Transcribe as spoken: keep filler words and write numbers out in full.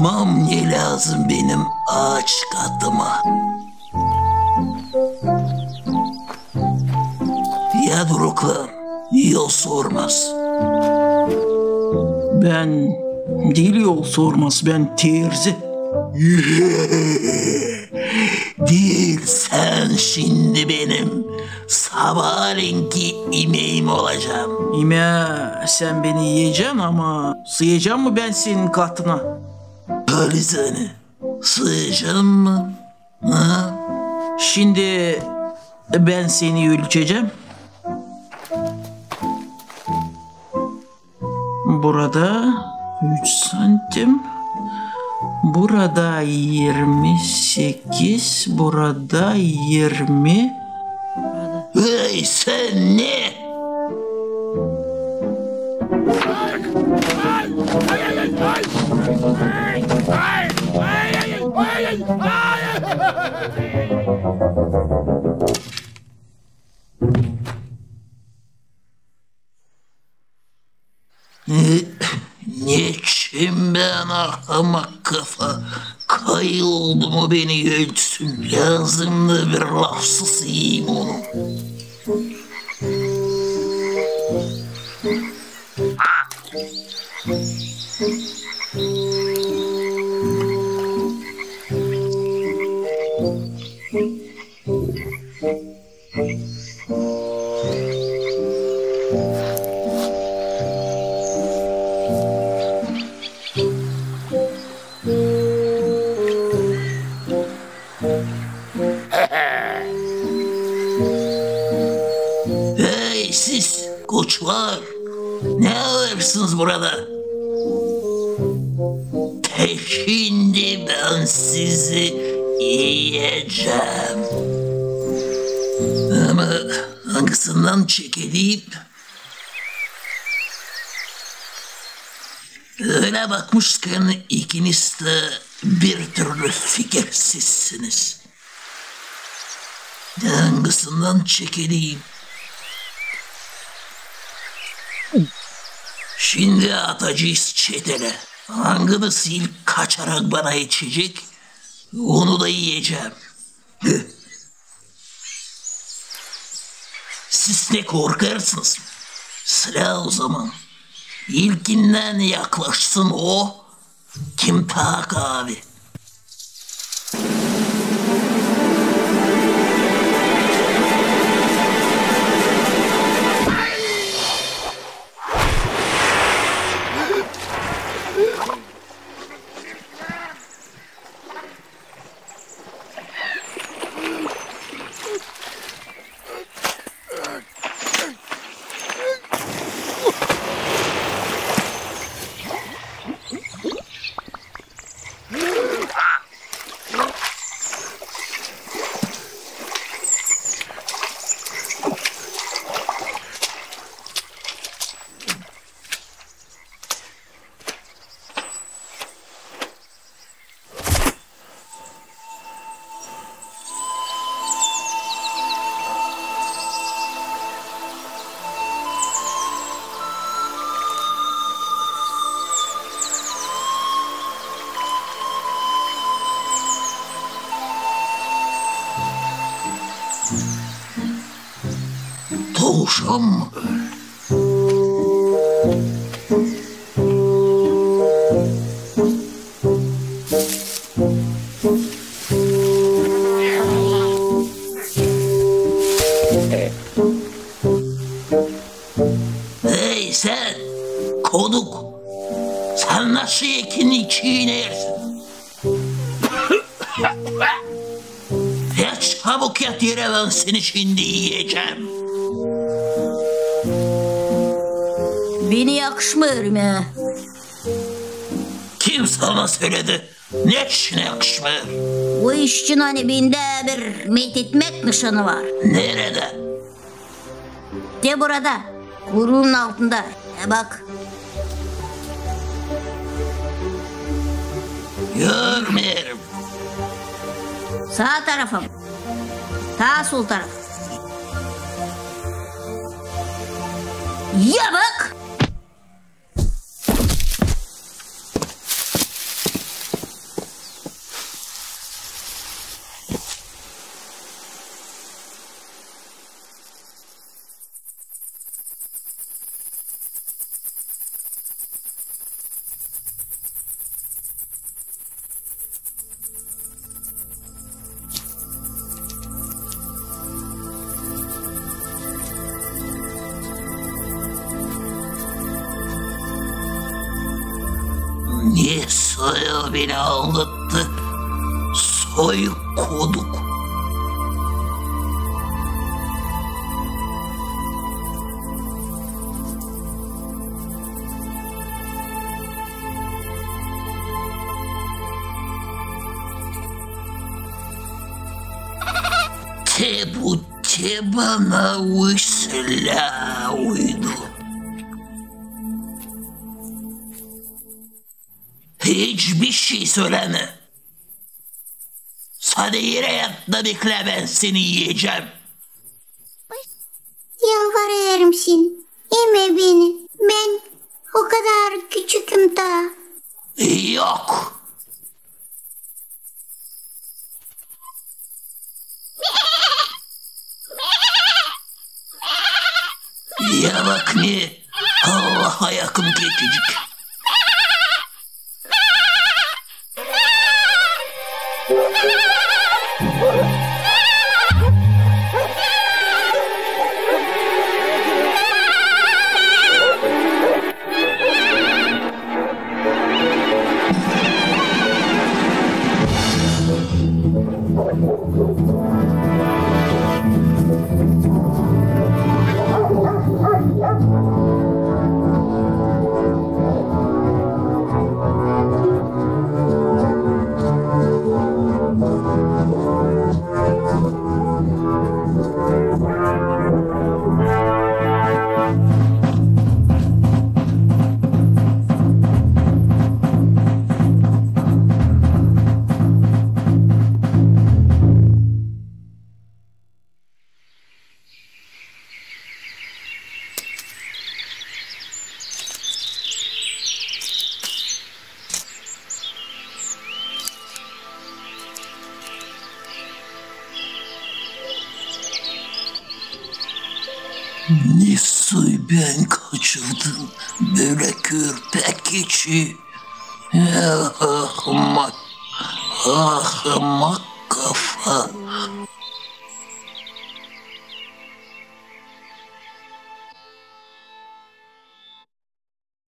Bakmam ne lääzım benim aaç katıma. Ya dur, oklan, yol sormaz. Bän diil yol sormaz, bän terzi. Diil, sän şindi benim sabaaleenki imeim olacan. İmää, sän beni iyecän, ama sıyacan mı bän senin katına? Halizdän, sıyacan mı? Ha? Şindi bän seni ölçecäm. Burada üç santim. Burada irmi sekiz, burada irmi. Ey, sän ne? E, neçin bän, ahamak kafa, kayıl oldum o beni öltsün? Lääzımdı bir lafsız iyeyim onu. Ey, siz, koçlar! Ne arêrsınız burada? Te şindi bän sizi iyecäm. Ama angısından çekedeyim? Ölä bakmışkän, ikiniz dä bir türlü fikirsizsiniz. Angısından çekedeyim? Şindi atacez çetelä. Angınız ilk kaçarak bana etişecek, onu da iyecäm. Siz ne korkêrsınız? Sölä o zaman. İlkindän yaklaşsın o, kim taa kaavi. Tavşan mı? Ey sän, koduk! Sän nasıl ekini çiinersin? Ya çabuk yat erä, bän seni şindi iyecäm. Beni yakışmêêr imää. Kim sana söledi? Neçin yakışmêêr? O iş için, ani bendä bir metetmäk nışanı var. Neredä? Te burada, kuyruunun altında. Ya bak. Görmeerim. Saa tarafa bak. Taa sol tarafa. Ya bak! Ne soy o beni aldattı, soy koduk. Te bu, te bana uslää uydu. Hiçbir şey söläme. Sade erä yat da beklä, bän seni iyecäm. Yalvarêrım seni, imä beni. Bän o kadar küçüküm taa. Yok. Ya bak ne, Allaha yakın keçicik. Ne soy bän kaçırdım bölä körpä keçi? Ahmak, ahmak kafa.